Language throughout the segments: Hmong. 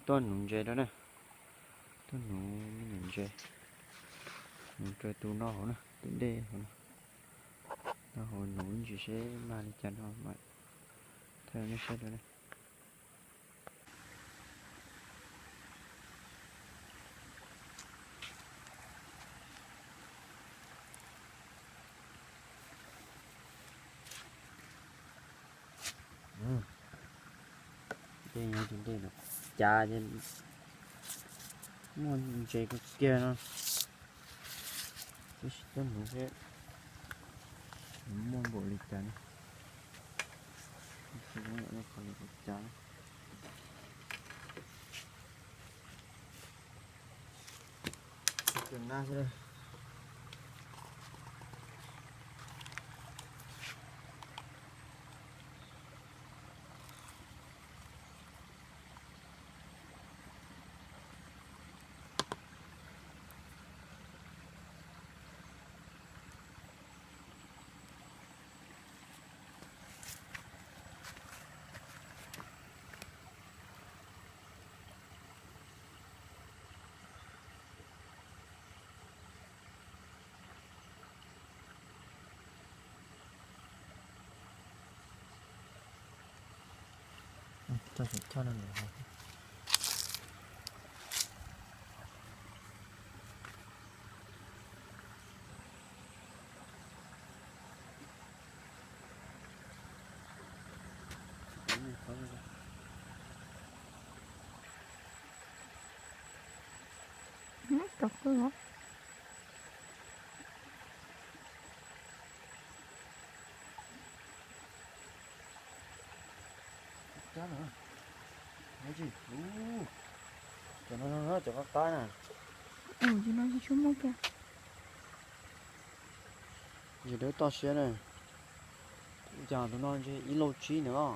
Tuaj nuv ntses rau na. Tuaj nuv me nyuam ntses. Nuv rau tus no hauv na, tus dej hauv na. No hauv nuv ib ntsis seb mag li cas no mam thaij nej saib rau na. Dej nyob tus dej no, cas ces muaj ntses kawg kiag no. Tab sis tuaj nuv seb muaj npaum li cas ne. Tab sis zoo yam li qhov lawv ua cas. Tso saum choj no. Tau kawg os. Cov no, cov no, cov qab qab na. Tus no tsis tshua muaj kiag. Yog dawb toj siab na. Cas tus no ntshe ib lauj tsib ntawd os.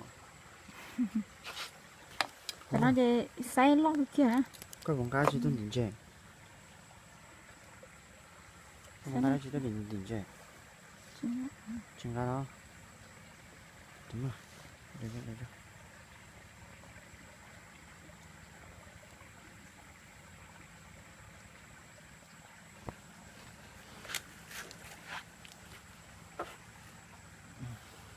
Cov no ces xaiv loj kiag na. Koj puas nqa tsis tuaj ntim ntses? Koj puas nqa tsis tuaj ntim ntses? Tsis nqa los? Yuav muab ib tug ntim no.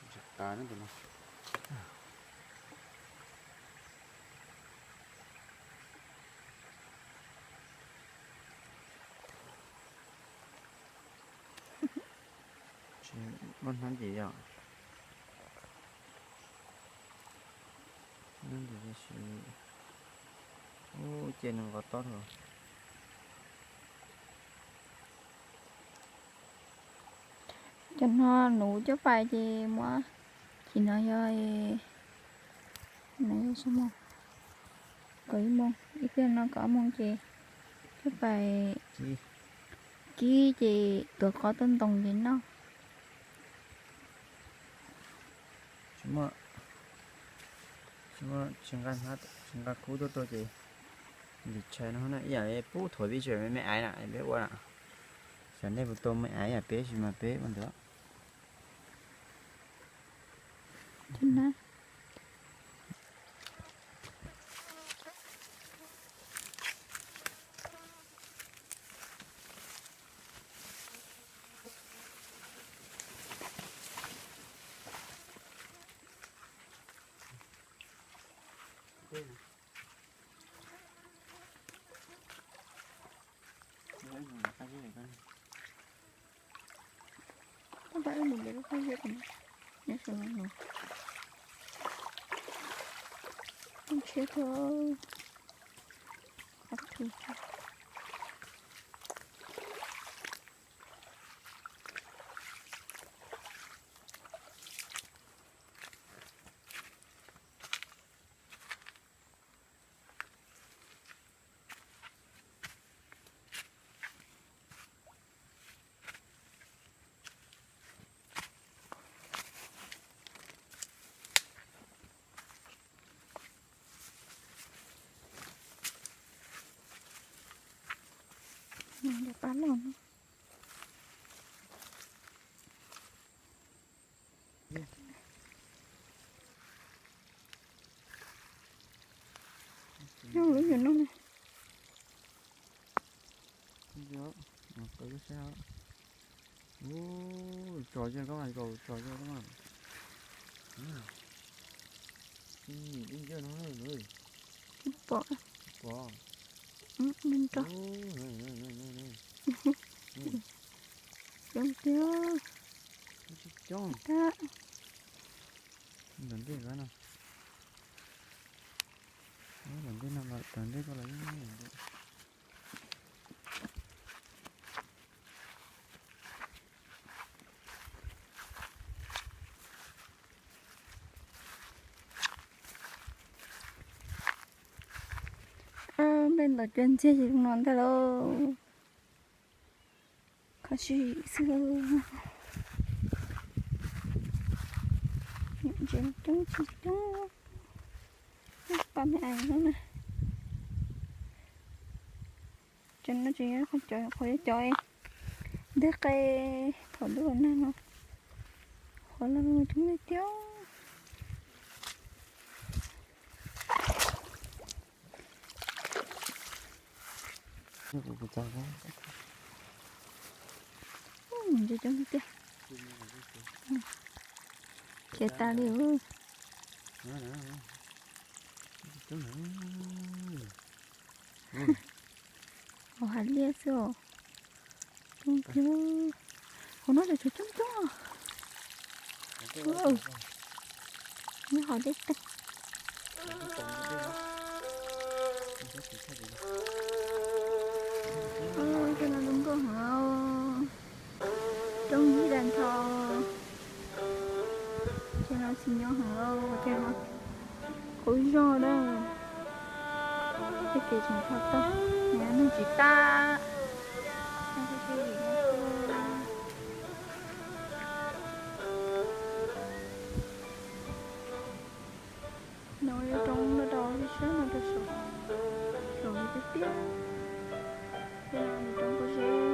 Ntses tas no. Tsis muaj hnab ntim yom. Hnab ntim tiam sis, ub, ces nws nqos tob dhau. Cov no nuv cov pais ces muab, ces no yog, no yog xyoo moos, kaum ib moos, ib pliag no kaum ob moos ces cov pais kib ces tuav qhov tuaj ntoos ces noj. Tsis muaj, tsis muaj, tsis nqa hnab, tsis nqa kub tuaj tuaj ces ntim tshais no na, ib yam li pub thuav pib tseem me me aiv na peb ua na. Xyov nej puas tau me aiv yam peb sis mas peb ua ntawd. Tab ib nus lawv lub qab ziab no, nyob saum no no. Tshiab tau qab thu. Nub ne. Ub, tso ze koj mas, nkaus tso ze koj mas. Ib ncaj no. Tsis pom. Pom. Nrog. Coob tiag. Coob. Ntawm ntej no. Ntawm ntej no los, ntawm ntej ko los yeej muaj ntawm ntej. Nplej ntawm cov ntxiag ces no ntag lauj. Kho siab xwb. Ntses coob tsis coob. Pab me ais no na. Tseem no tseem yog qhov cov, qhov cov nteg qe thaum lub nag no. Qhov no coob li thiab. Ntses coob tiag tiag. Khiav tas li. Hauv hav liaj xwb os. Coob tiag. Hauv no ces coob coob. Nyob hauv deb teg. Cov no zoo nkauj heev. Roob yig tag nrho. Ces no tsis nyob heev lauj, ces no qub zog na. Tej kev tseem rho tag, nws tsis tag. No yog roob no rau sab no rau saum, saum li tiag tiag. Tej no yog roob pob zeb.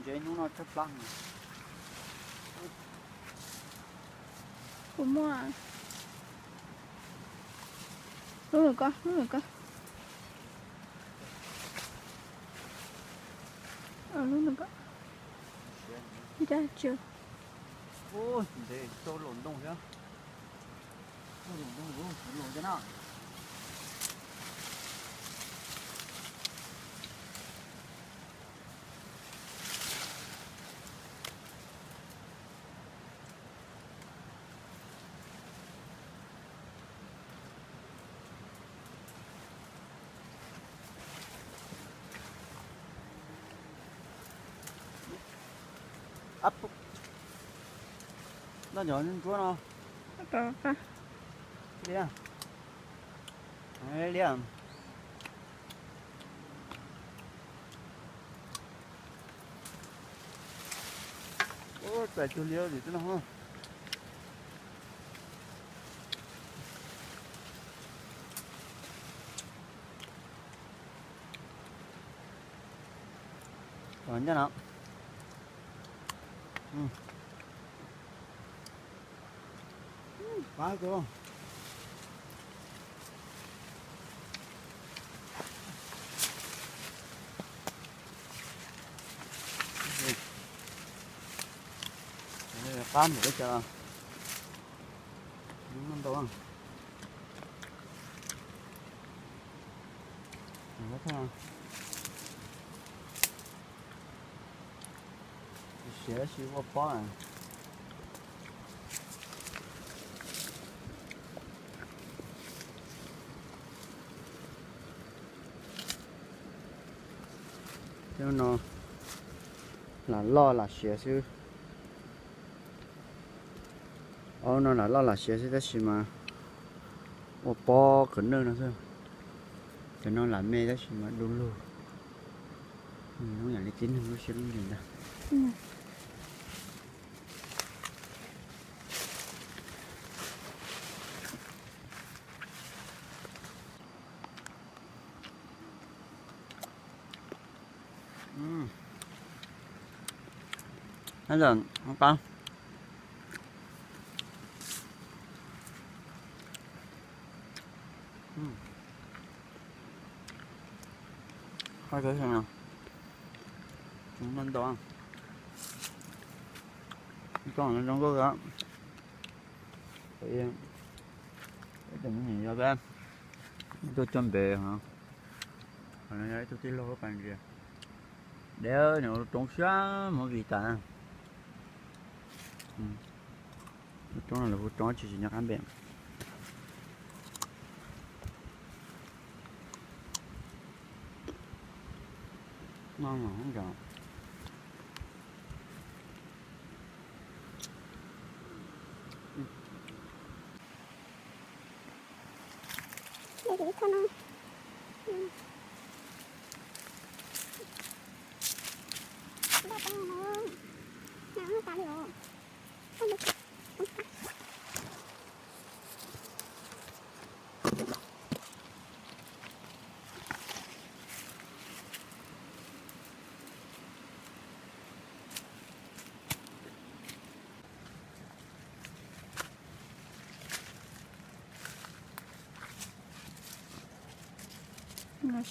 Ntses hnub no tshaib plab. Kuv muaj lub nws koj, lub nws koj. Lub nws koj. Ntses tau los ntoo thiab. Los ntoo, los ntoo na. Ab, noj cov ntsuab no. Liab, liab. Ua txais tug liab tim teb no. Ncaj no. Qab tus. Qab ntawm teb chaws. Ntau. Siav tab sis ua pob. Cov no lam loj lam siav xwb. Ob no lam loj lam siav xwb tab sis mas ua pob kawm nawj no xwb. Cov no lam me tab sis mas du lug. Zoo yam li tib neeg lub siab lub ntsws ntag. Qab. Qab kawg no. Ntau. Zoo nkauj. Ib tug me nyuam yog tuaj coj npe, ib tug tij laug lub pas ntsis. Deb, nws roob siab mus vim tas. Lub roob no lawv hu roob tsis tsis nyob qab npe.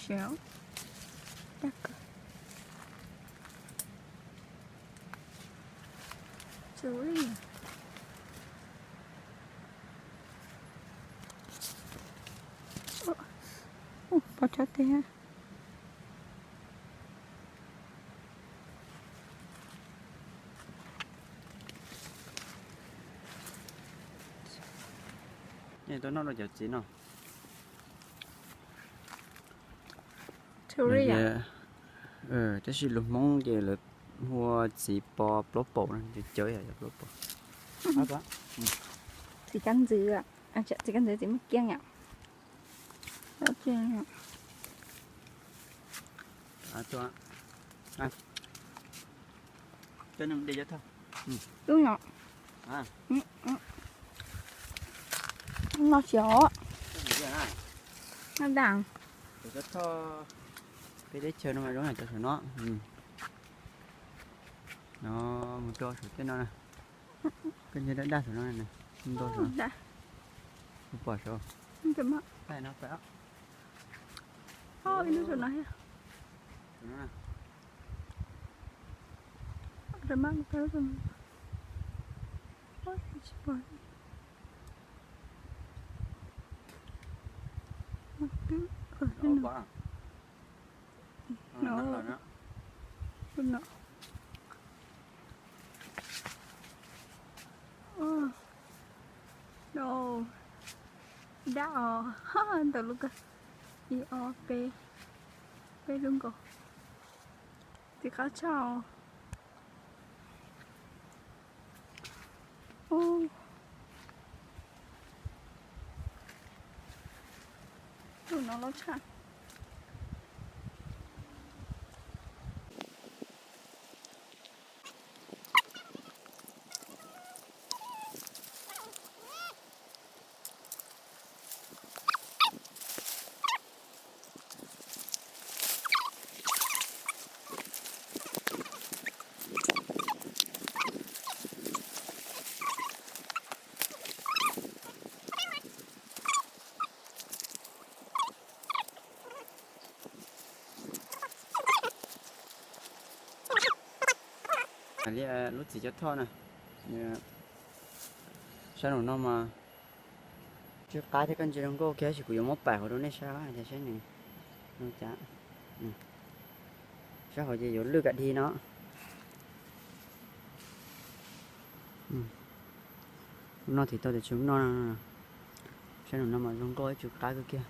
Siav. Pov tsob tiag. Nej tuaj noj rau cov txiv no. Tab sis lus Hmoob ces lawv hu ua txiv pos plaub paum no, cov cawv yog plaub paum. Txiv kab ntxwv, txiv kab ntxwv txiv muaj kiab yom. Cov neeg de cov thawj. Ub no. No siav os. No daj. Peb teb chaws no mas zoo yam cov saum no. No mus rau saum tej no na. Koj nce daj daj saum no na. Ntau saum no. Kuv pom saud. Ib lub saum no thiab. Daj os, ntau lub kawg. Ib ob peb, peb lub nkaus. Txiv qab tshaj os. Tus no loj tshaj. Li lub txiv cov thoj na, sab nraum no mas tsw qab thiab koj ntsia zoo nkauj kiag, tab sis kuv yuav muab pam hauv rau nej saib tias saib nws zoo cas. Sab hauv ces yuav lwj kam dhi no. Lub no thim tau tias tsw lub no, sab nraum no mas zoo nkauj, tsw qab kawg kiag.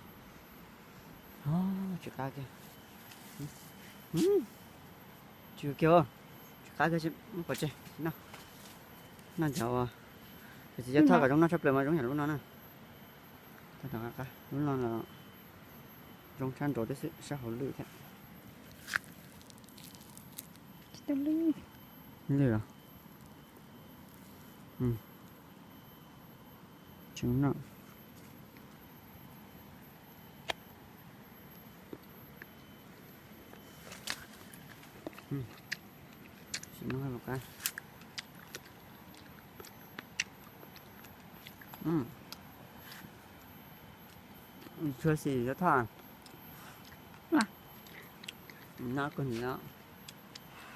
Tsw qab kiag. Tsw kiag, tsw qab kiag, muab pov tseg no. Noj cov uas, cov txiv cov thoj kom zoo noj tshaj plaws mas zoo yam lub no na. Lub no los zoo tshaj nraud tib si, sab hauv lwj thiab. Lwj los? Tsis noj. Sim muab hauv qab. Tshua xim cov thoj. Noj kawg nyob.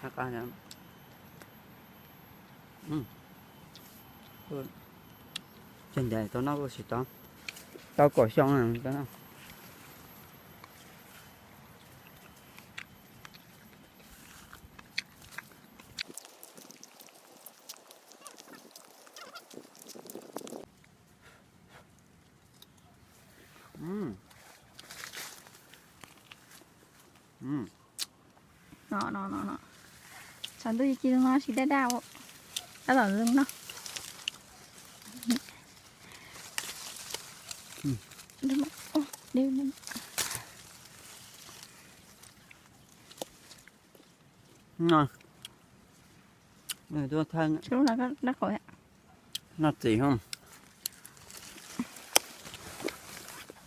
Hauv qab. Tsis ntev tau noj kuj tsis tau, tau kaum xyoo tau noj. No no no no, tshav ntuj ci ci zoo no tsis daj daj, tab tom zoo no. Lub no dab qhauv. Noj txiv hov.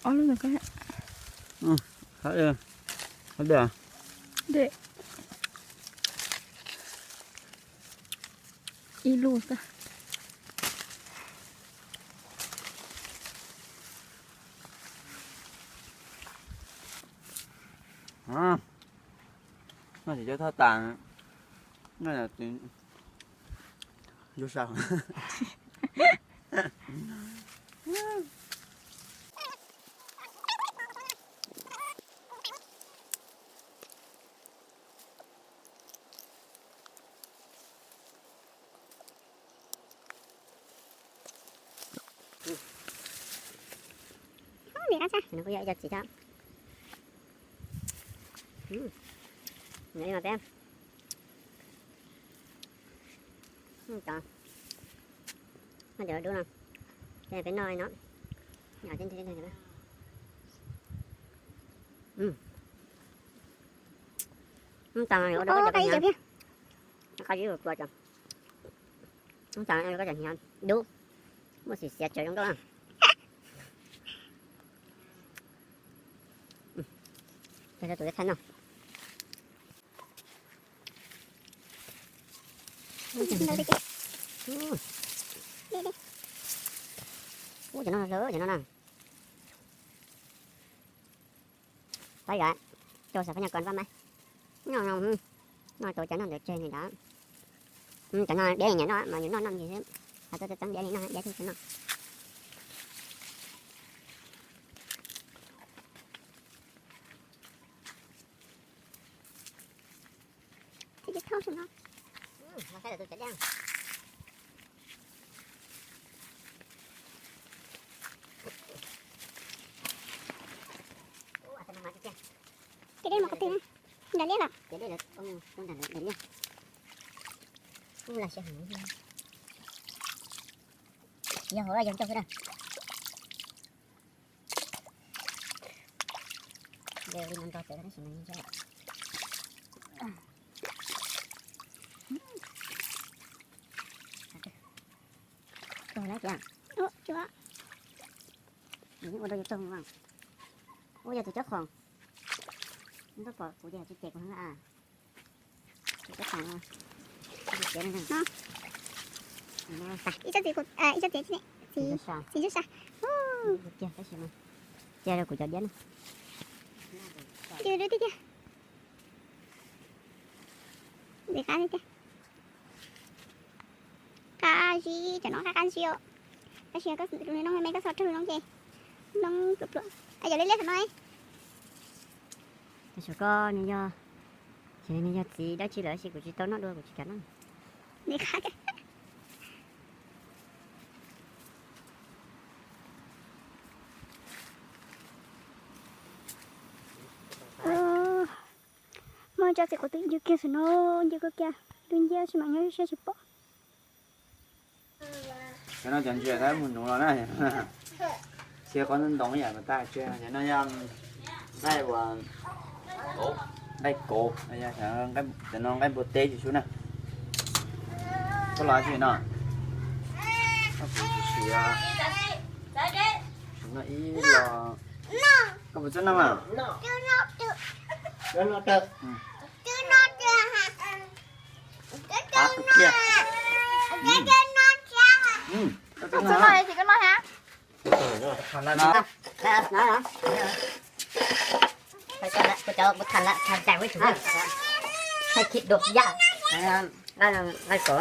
Ob lub ntawd ko. Ib lub xwb. Noj txiv cov thoj tas, noj ntsuag saum. Nws kuj yog ib co txiv thiab. Nyob li mas peb, cov, no cov dub no, ces peb noj no. Ub tas mas yuav ua rau koj cov hnyav, koj ib ua tua cov, ub tas yuav ua rau koj cov hnyav dub, muaj xiv xiav tsawv zoo nkauj na. Coj tus thaij no. Ub, cov no hlawv cov no na. Pab yom, cov xav pab nyaj ko vaj mas. No, no, no, tus cov no ntawd tseg li ntawd. Cov no diab nyiam noj mas yus noj noj ntsis xwb. Hais txog tseeb diab li no diab thiab cov no. Ces dej mas qhov twg na? Nram liaj los? Yog hauv yog ncauj xwb na. Li no nrog cawv tab sis mas ntshe tuag na tias. Ua rau yus tuag mas. Ua yog tus cob qhoom. Ntuj pom kuv tias tsis cem kuv heev a. Ib tsob txiv, ib tsob txiv, txiv ntsaj sa. Cia rau kuv cov diab na. Ntxim qab tiag. Qab zib, cov no qab qab zib os. Tab sis koj tus noob me me koj txhob raug noob ces noob pluam pluam. Yog liab liab saum no. Saum koj nws yog, ces nws yog txiv dab tsi lawm tab sis kuv tsis tau noj dua kuv tsis kam noj. Muaj tsob txiv quav twm ncw kiag xwb no, ncw kawg kiag, lub nciab tsis mam nyob siab tsis pom. Cov no cov ntsia tab mus nuv los na. Txhia qhov ntoo ib yam mas tag tse, cov no yog nqaij ua, nqaij kauv, cov no nqaij npua teb tsis sub na. Koj los tsis no? Koj puas txawj noj mas? Koj txawj noj es koj noj thiab. Kuv cov kuv tham lawm, tham cais ua ib tug, thaij khib dua yam, nqaij kom.